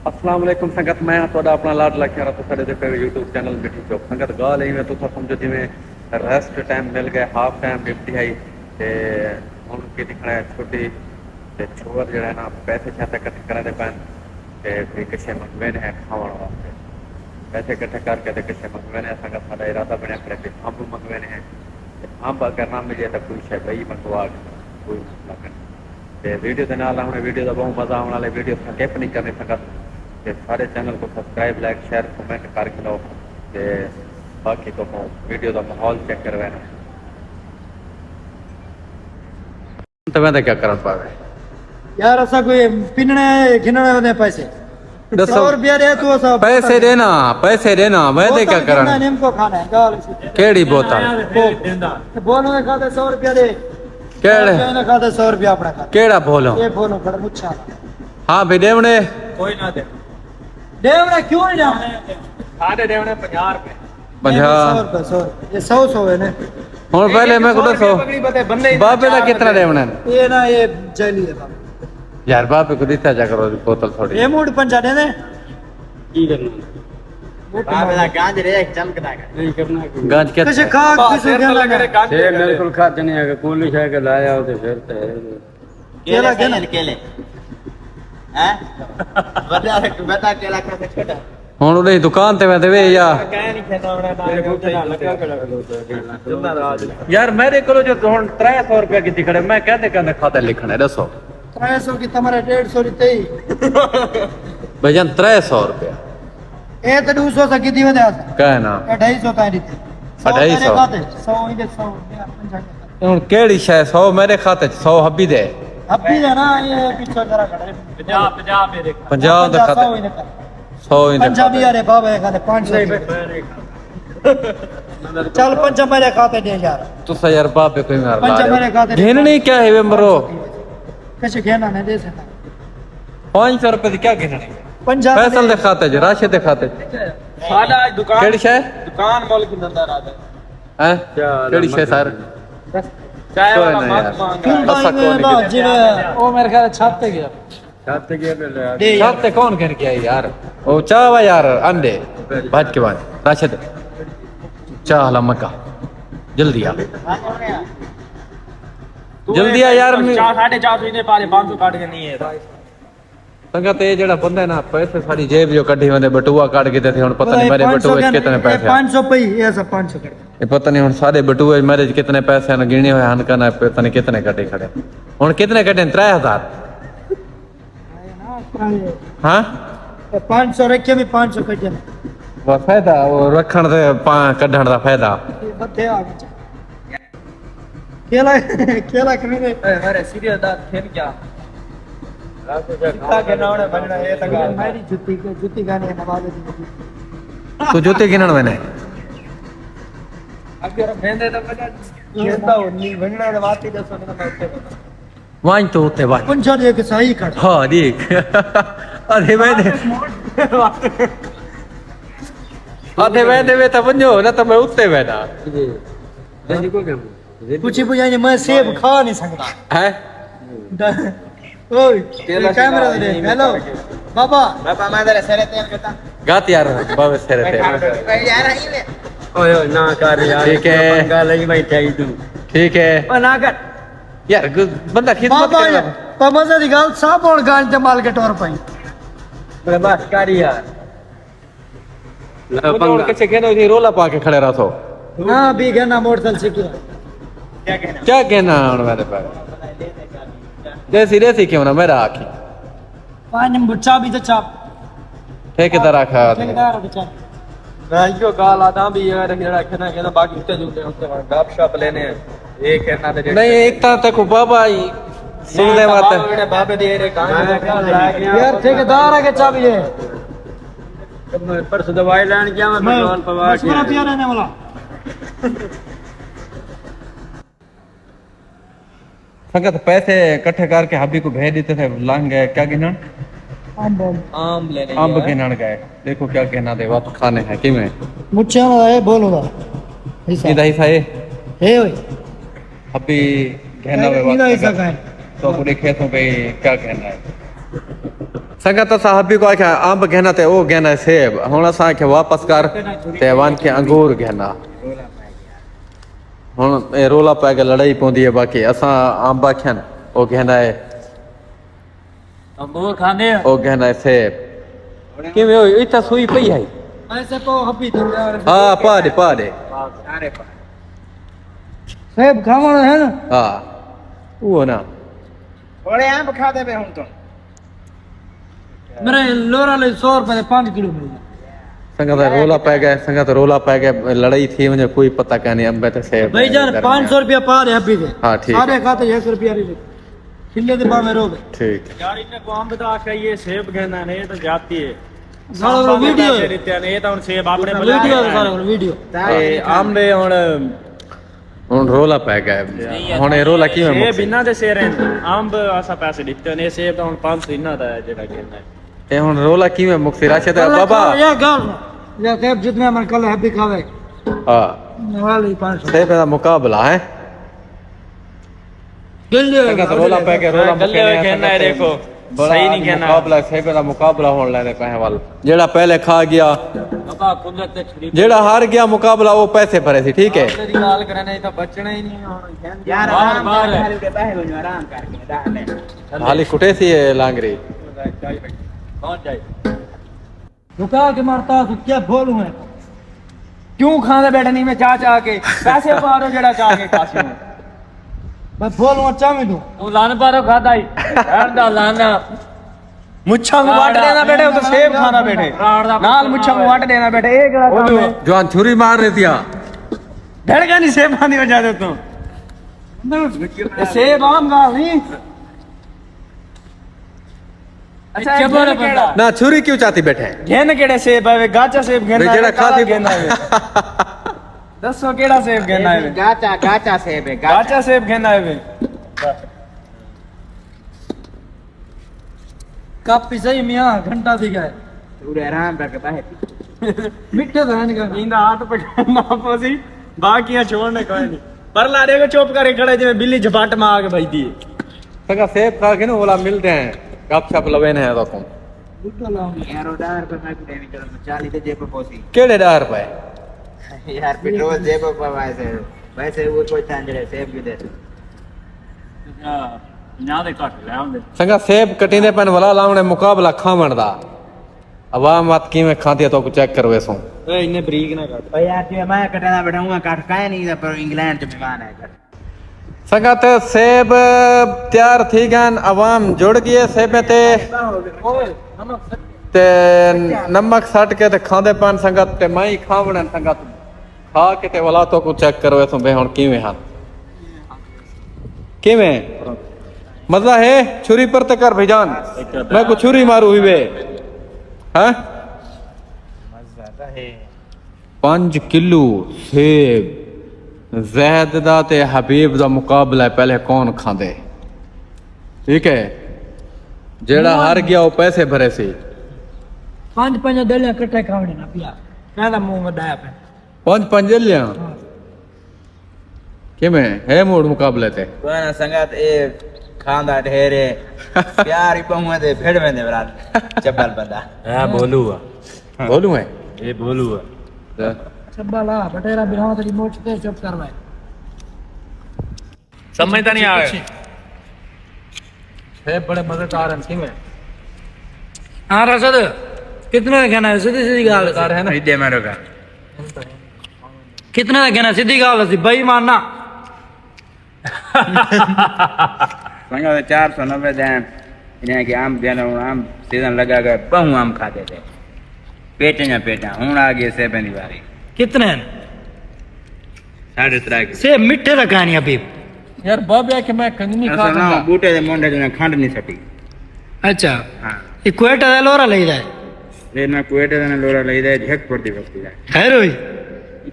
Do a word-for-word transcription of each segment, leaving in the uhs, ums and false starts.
السلام علیکم سنگت، میں ہاں تہاݙا اپݨا لاڈلا شہر، تساݙے ݙتے پیو یوٹیوب چینل مٹھی چوک۔ سنگت، ڳالھ ایویں، تساں سمجھو جیویں ریسٹ ٹائم مل ڳئے، ہاف ٹائم ݙیوٹی ہئی، تے ہݨ کیتی کھڑے ہیں چھٹی۔ تے چھوہر جیڑھا ہے نا، پیسے شیسے اکٹھے کریندے پئن، تے کوئی کشے منگویندے ہیں کھاوݨ واسطے۔ پیسے اکٹھے کر کے تے کشے منگویندے ہیں۔ سنگت، ساݙا ارادہ بݨیا کھڑے کہ امب منگویندے ہیں، تے امب اگر نہ ملے تاں کوئی شے ٻئی منگوا کے، کوئی مسئلہ کائنی۔ تے ویڈیو دے نال رہوݨے، ویڈیو دا ٻہوں مزہ آوݨ والے، ویڈیو سکپ نہیں کرنی سنگت۔ تے سارے چینل کوں سبسکرائب، لائک، شیئر، کمنٹ کر گھنو۔ تے باقی تہاکوں ویڈیو دا ماحول چیک کرویندے ہیں۔ تے ویندے کیا کرݨ پاوے؟ یار، اساں کوئی پنݨے گھنݨے ہوندے پیسے۔ ݙسو۔ سو روپیہ ݙے توں، اساں پیسے ݙینا، پیسے ݙینا، ویندے کیا بوتل کرݨ؟ گھنݨا، نیم کو کھانا ہے، ڳالھ اسی۔ کیڑھی بوتل؟ کوک۔ تے بولوں دے کھاتے سو روپیہ ݙے۔ کیڑھے؟ سو روپیہ ݙے کھاتے سو روپیہ اپݨا کھاتے۔ کیڑھا بولوں؟ اے بولوں کھڑا مچھا۔ ہاں بھئی، ݙیوݨے۔ کوئی نہ ݙے۔ ݙیوݨے کیوں نہیں ݙیوݨے؟ ساݙے ݙیوݨے پنجاہ روپے۔ پنجاہ۔ سو روپے، سو روپے۔ اے سو، سو ہے نا۔ ہݨ پہلے میکوں ݙسو، بابے دا کتنا ݙیوݨے؟ اے نا، اے جعلی ہے بابا۔ یار، بابے کوں ݙتا جا کرو بوتل تھوڑی۔ اے موڈ پنجا ݙیندے۔ کی کرنا؟ بابے دا گنج ریکھ چمکدا کر۔ نہیں کرنا کی؟ گنج کیا؟ کسے کھا، کسے گنج۔ اے میرے کول خرچ نہیں ہے، کولی شے کے لایا ہو تے پھر تے۔ کیلے کیلا سائیں، کیلا؟ کیلے۔ ہیں؟ بڑا، بڑا کیلا کھاتے چھوٹا۔ ہݨ اݙے دکان تے ویندے وے یا؟ کہیں نہیں کھیندا ہونا، نہ کہیں نہ لگا کھڑا۔ یار، میݙے کولوں جو ہݨ ترے سو روپیہ کیتی کھڑے، میں کہندے کہندے کھاتے لکھݨے، ݙسو۔ ترے سو کی تمہارے ݙیڈھ سو ݙتے ہی۔ بھائی جان، ترے سو روپیہ۔ اے تے ݙو سو سا کیتی ودے آسا۔ کہے نا۔ اے ڈھائی سو تائیں ݙتے۔ سو اڈھائی سو۔ تیرے کھاتے، سو ایندے سو، پنجاہ۔ ہݨ کیڑھی شے؟ سو میݙے کھاتے چ، سو حبی دے۔ حبی دے نا، اے پچھوں ذرا کھڑے۔ پنجاہ، پنجاہ میݙے کھاتے۔ پنجاہ دے کھاتے۔ سو ایندے کھاتے۔ پنجاہ بھی یار بابے کھاتے پنج سو۔ نہیں بھائی، میں نہیں کھاتا۔ چل، پنجاہ میݙے کھاتے ݙے یار۔ تساں یار بابے کوئی مار پنجاہ میݙے کھاتے ݙے۔ گھنݨی کیا ہے وے مرو؟ کچھ گھنݨا نہیں ݙے سڳدا۔ پنج سو روپے دی کیا گھنݨی؟ پنجاہ فیصل دے کھاتے چ، راشد دے کھاتے چ۔ ساݙا اڄ دکان، کیڑھی شے؟ دکان ملک دندا رہتا ہے۔ ہیں؟ کیا حال ہے؟ کیڑھی شے سر؟ چائے کوئی والا نہ مت یار۔ مانگا۔ اساں کوئی نہیں۔ جی، او میرے خیال چھت تے ڳیا۔ چھت تے ڳیا پہلے یار۔ ݙے یار۔ چھت تے کون گھن کے آئی یار؟ او چاہ وا یار، انڈے۔ بھج کے ونڄ۔ راشد۔ چاہ ہلا مکا۔ جلدی آ۔ جلدی آ یار۔ چار، ساڑھے چار سو ایندے پالے، پنج سو کٹ کے نہیں ہے۔ سنگت، اے جیڑھا بندہ ہے نا، پیسے ساݙی جیب جو کڈھی ویندے، بٹوا کڈھ کے ݙیندے۔ ہݨ پتہ نہیں میݙے بٹوے وچ کتنے پیسے ہیں۔ پنج سو پئی، اے سب پنج سو کر۔ اے پتہ نہیں ہݨ ساݙے بٹوے وچ میݙے وچ کتنے پیسے ہیں، گݨے ہوئے ہن کہ نہ، پتہ نہیں کتنے کڈھے کھڑے۔ ہݨ کتنے کڈھے؟ ترے ہزار۔ ہاں؟ پنج سو رکھے بھی پنج سو کڈھے۔ وہ فائدہ، وہ رکھݨ تے پا-، کڈھݨ دا فائدہ۔ اے بدھے آ ڳئے۔ کیلا، کیلا کھانے۔ اے میرے سیریل دا کھیل کیا؟ جتا کے ناوڑے بننا اے تک۔ میری جتی، جتی گانے نواز دی۔ تو جتی گھنݨ ویندے؟ اگر ویندے تو بجا کھیلدا ہو نہیں، بننا تو بات ہی دسو نا، میں اتے بنا۔ ونڄ تو اتے ونڄ۔ پنجا دے کے صحیح کر۔ ہاں، ݙیکھ۔ ادھے ویندے۔ ادھے ویندے وے تاں ونڄو، نہ تاں میں اتے وینداں۔ جی۔ پچھی پچھائی، میں سیب کھا نہیں سکدا۔ ہیں؟ اوئے، کیمرہ دے، ہیلو۔ بابا۔ بابا، میں ذرا سرے تیل کتا۔ گات یار، بابا سرے تیل۔ یار، آئی میں۔ اوئے، اوئے، نہ کر یار، ٹھیک ہے۔ پنگا لئی بیٹھا ہی تو۔ ٹھیک ہے۔ او نہ کر۔ یار، گ-، بندہ خدمت بابا، کرے۔ پر مزے دی ڳالھ، صابݨ گنج تے مل کے ٹر پئی۔ بس کر یار۔ بندہ ہݨ کچھے کہنا، اسی رولا پا کے کھڑے رہسو۔ ہاں، بھی گھنہ موٹر سائیکل سکیا۔ کیا کہنا؟ کیا کہنا ہݨ میرے پاس؟ دیسی، دیسی کیوں نہ، میرا آکھی۔ پانچ نمبر چابی تے چاب۔ ٹھیکیدار آکھا۔ ٹھیکیدار آکھا چاب۔ میں ایہو ڳالھ آہداں بھی یار، جیڑھا کھڑا کھڑا باقی اتے جلدے ہیں، اتے گپ شپ لینے ہیں۔ اے کہنا تے نہیں، ایک تاں تیکوں بابا ہی سݨدے وقت۔ بابے دے رے کہاں۔ یار، ٹھیکیدار آکھا چابی ہے۔ پرسوں دوائی لین ڳیا میں، میں پٹرول پوا کے۔ مشورہ پیا رہنے والا۔ سنگت، پیسے اکٹھے کر کے حبی کوں بھیج ݙتے تھے، لنگھ ڳئے۔ کیا گھنݨ؟ امب۔ آم لینے امب گیا ہے۔ گھنݨ ڳئے۔ ݙیکھو کیا گھنݨ دے وقت کھانے ہیں، کیویں؟ مچھیاں دا اے بولو دا۔ حصہ۔ ایندا حصہ اے؟ اے ہوئے۔ حبی گھنݨ دے وقت۔ ایندا حصہ کائے؟ تو کو ݙیکھے تو بھئی کیا گھنݨ ہے۔ سنگت، اساں حبی کوں آکھیا امب گھن آ تے او گھن آئے سیب۔ ہݨ اساں آکھیا واپس کر تے ونڄ کے انگور گھن آ۔ ہݨ اے رولا پئے ڳئے، لڑائی پوندی ہے، باقی اساں امب آکھن، او گھن آئے، انگور کھاندے ہو؟ او گھن آئے سیب۔ کیویں ہوئی؟ اتھاں سوئی پئی ہے۔ ایسے تو حبی تھے یار۔ ہاں، پا ݙے، پا ݙے۔ سیب کھاوݨ ہے نا۔ ہاں، او نا۔ تھوڑے امب کھادے پے ہن تو۔ میرے لورا لئی سو روپے دے پنج کلو مل گئے۔ سنگت، رولا پئے ڳئے، سنگت، رولا پئے ڳئے، لڑائی تھی ونڄے، کوئی پتہ کائنی، امبے تے سیب بھائی جان، پنج سو روپیہ پا ݙے حبی دے۔ ہاں، ٹھیک۔ ساݙے کھاتے ہک روپیہ نہیں۔ کھلے دے باویں رو ڳئے۔ ٹھیک۔ یار، انہیں کو امب دا آکھیا یہ سیب گھن آنے، یہ تو جاتی ہے۔ سارا ویڈیو ہے۔ دیتے ہیں، یہ تو ہن سیب اپنے ویڈیو ہے، سارا ویڈیو۔ تے امب ہݨ، ہݨ رولا پئے ڳئے۔ ہݨ اے رولا کیویں سیب مکسی؟ انہاں دے سیر ہیں، امب اساں پیسے ݙتے نے، سیب دا ہݨ پنج سو انہاں دا ہے جیڑھا گھن آئے۔ اے ہݨ رولا کیویں مکسی؟ راشد بابا۔ یا گل یا سیب جتنے من کل حبی کھاوے۔ ہاں۔ نوالی پنج سو۔ سیب دا مقابلہ ہے۔ گل دے۔ سنگت، رولا پئے ڳئے، رولا گلے ہوئے کھیݙنا ہے، ݙیکھو۔ بڑا صحیح نہیں کھیݙنا۔ مقابلہ ہے، سیب دا مقابلہ ہوݨ لیندے پئے ہیں ول۔ جیڑھا پہلے کھا ڳیا، بابا قدرت تے چھڑی۔ جیڑھا ہار ڳیا مقابلہ، او پیسے بھریسی، ٹھیک ہے؟ تیری ڳالھ کرݨے تاں بچݨا ہی نہیں ہݨ۔ یار، باہر، آرام باہر۔ کر، خالی اُتے ٻہہ ونڄو، آرام کر کے، ݙاہ منٹ۔ حالی کٹیسی اے لانگری۔ پہنچ جائے۔ رکا کے مارتا تو کیا بولوں میں؟ کیوں کھاندے ٻیٹھے نہیں میں چا چا کے؟ پیسے پا ݙیو جیڑھا چا کے کھاسی ہوں۔ میں بولوں اچھا میں دوں۔ توں لن پاروں کھادا ہی۔ ہر دا لانا۔ مچھاں کوں وٹ ݙیندا ٻیٹھے، اُتے سیب کھاندا ٻیٹھے۔ نال مچھاں کوں وٹ ݙیندا ٻیٹھے، اے کیڑھا کم ہے؟ جوان چھری مار رہی تھی ہاں۔ ڈھڑ ڳئے نہیں سیباں دی وجہ دے توں۔ اے سیب عام ڳالھ نہیں۔ اچھا، چبر گھن بندہ۔ کیڑھا؟ نہ، چھری کیوں چاتی ٻیٹھے؟ گھن کیڑھے سیب آئے وے؟ گاچا سیب گھن بھئی، آئے جیڑھا وے، کالا کھاسی گھن آئے وے؟ دسو کیڑھا سیب گھن آئے وے؟ گاچا، گاچا سیب ہے، گاچا۔ گاچا سیب گھن آئے وے۔ کپ ہی صحیح میاں، گھنٹہ تھی ڳئے۔ پورے آرام کر کے باہر۔ مٹھے تو ہیں نہیں کھانا۔ ایندا ہاتھ پکڑنا پوسی، باقیاں چھوڑنے کوئی نہیں۔ پر لاڑے کو چپ کر کے کھڑے جویں بلی جھپٹ مار کے بھجدی ہے۔ سنگت، سیب کھا کے نا اولا ملدے ہیں، گپ شپ لویندے ہیں تہاکوں۔ یار، او ݙاہ روپے میں کو ݙیویں، چلو میں چالیہہ تے جیب پوسی۔ کیڑھے ݙاہ روپے؟ یار، پٹرول جیب پا ویسے، ویسے وہ کوئی تاں جڑے سیب بھی دے۔ پنجاہ دے گھٹ لے آندے۔ سنگت، سیب کٹیندے پن ولا لاوݨے مقابلہ کھاوݨ دا۔ عوام وت کیویں کھاندی ہے، تہاکوں چیک کرویسوں۔ اے انہیں بریک نہ کٹ۔ او یار، جی میں کٹنا بیٹھا ہوں، کٹ کائے نہیں، پر انگلینڈ چ مہمان ہے کٹ۔ سنگت، سیب تیار تھی ڳئن، عوام جڑ ڳئی ہے سیبیں تے۔ تے نمک سٹ کے تے کھاندے پن سنگت، تے میں ہی کھاوݨے سنگت۔ کھا کے تے ولا تہاکوں چیک کرویسوں بھئی ہݨ کیویں ہن۔ کیویں؟ مزہ ہے؟ چھری پر تے کر بھئی جان۔ میں کو چھری مارو ہوئی وے۔ ہاں؟ پنج کلو سیب زید دا تے حبیب دا مقابلہ ہے، پہلے کون کھاندے؟ ٹھیک ہے، جیڑھا ہار ڳیا او پیسے بھریسی۔ پنج پنج دلیاں کٹھے کھاوݨے نا پیا۔ کہندا منہ وݙایا پیا۔ پنج پنج دلیاں؟ کیویں ہے موڑ مقابلے تے؟ کوئی نہ سنگت، اے کھاندا ڈھیر ہے۔ پیار ہی بہوں دے بھڑ ویندے برات۔ چبل بندہ۔ ہاں، بولو آ۔ بولوں ہے؟ اے بولو آ۔ چبا لا بٹیرا بھراواں تیری مچ تے چپ کر وے۔ سمجھ تاں نہیں آوے۔ سیب بڑے مزیدار ہیں، کیویں؟ ہاں راشد، کتنا گھنا ہے؟ سیدھی سیدھی ڳالھ ہے۔ مزیدار ہے نا؟ ایڈے مارو گا۔ کتنا گھنا؟ سیدھی ڳالھ ہے، بے ایمان نہ۔ سنگت، چار سو نوے دین۔ انہیں کہ آم دینا، ہن آم سیزن لگا ڳئے، بہوں آم کھادے تے۔ پیٹیاں پیٹیاں، ہن آ ڳئے سیبیں دی واری۔ کتنے ہیں؟ ساڑھے ترے کلو۔ سیب مٹھے دا کائنی حبیب۔ یار بابے کہ میں کنجنی کھا اصل نہ سکدا۔ بوٹے دے منڈے چ کھنڈ نہیں سٹی۔ اچھا۔ ہاں۔ یہ کوئٹہ دا لورا لئی دا ہے۔ اے نہ کوئٹہ دا نہ لورا لئی دا ہے، جھک پور دی وقتی دا ہے۔ خیر ہوئی؟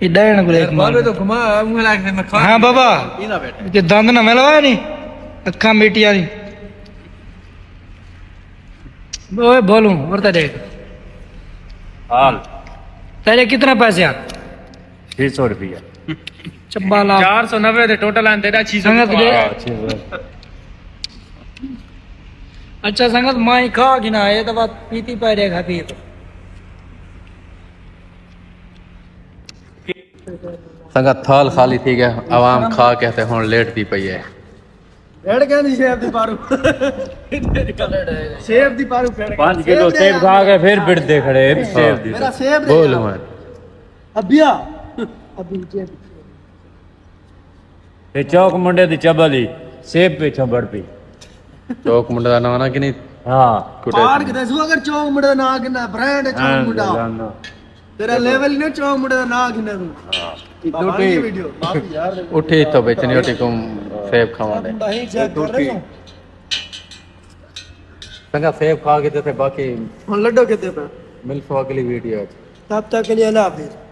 یہ ڈائن کو ایک مار۔ بابے تو گھما، اونگل آکھ میں کھا۔ ہاں بابا۔ پینا بیٹھا۔ کہ دند نہ ملوایا نہیں، اکھاں میٹیاں نہیں۔ اوئے بولوں، ورتا دیکھ۔ حال۔ تیرے کتنا پیسے آ؟ چھ سو روپیہ۔ چبا لا۔ چار سو نوے دے ٹوٹل آن تیرا چھ سو۔ سنگت جی۔ ہاں، چھ سو۔ اچھا سنگت، مائی کھا گھنا ہے، تو بات پیتی پے ݙے کھاتی ہے۔ سنگت، تھال خالی تھی ڳیا، عوام کھا کے تے ہݨ لیٹ دی پئی ہے۔ پھڑ گیا نہیں سیب دی پارو۔ سیب دی پارو پھڑ گیا۔ پانچ کلو سیب کھا کے پھر بڑھتے کھڑے ہیں، سیب دی۔ میرا سیب دے بول یار۔ عمر۔ ابیا۔ ابھی جیب۔ تے چوک منڈے دی چبل ہی سیب پچھوں بڑھ پئی۔ چوک منڈے دا ناں نہ گھنی۔ ہاں۔ کٹے۔ پاڑ کے دسو اگر چوک منڈے دا ناں گھننا، برانڈ ہے چوک منڈا۔ تیرا لیول ہی نہیں چوک منڈے دا ناں گھننا توں۔ بابا، یہ ویڈیو، معافی یار۔ اٹھی تو بچنی اٹھی کم سیب کھاوݨ ݙے۔ بھائی چیک کر رہے ہو؟ سنگت، سیب کھا کے تے باقی ہن لڈو کتے پہ؟ ملسوں اگلی ویڈیو وچ۔ تب تک کے لیے اللہ حافظ۔